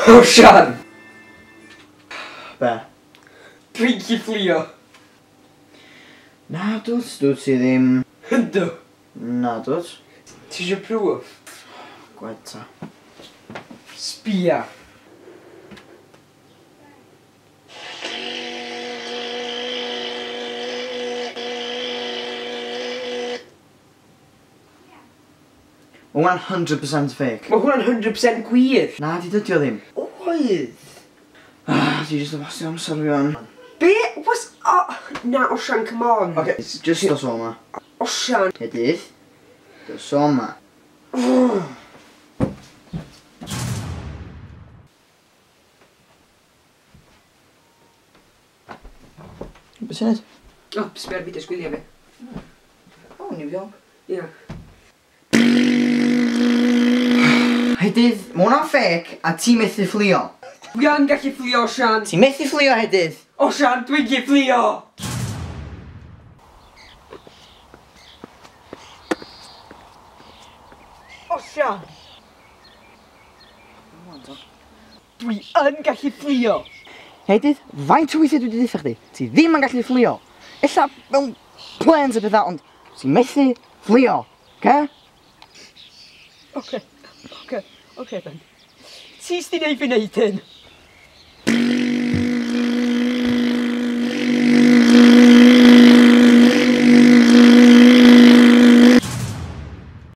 Osian! Be? Dwi'n gallu fflio. Na dwt, dwt ti ddim. Yndw. Na dwt. Ti eisiau proof? Gwed ta. Sbia. Mae hwnna'n 100% fake. Mae hwnna'n 100% gwir. Na, di dydi o ddim. Oedd. Ah, ti jyst yn wastio amser fi wan. Be? What's... Oh, na, Osian, come on. Oce, just dos o ma. Osian. Hedydd. Dos o ma. Be ti'n neud? O, sbio ar fideos gwyliau fi. O, New York. Ie. Hedydd, mae hwnna'n fake a ti methu fflio. Dwi yn gallu fflio, Osian. Ti methu fflio, Hedydd. Osian, dwi'n gallu fflio. Osian! Dwi yn gallu fflio. Hedydd, faint o weithiau dwi wedi deutha chdi? Ti ddim yn gallu fflio. Ella mewn planes a pethau, ond ti methu fflio, oce? Oce, oce, oce Ben. Ti sy 'di neud fi neud hyn.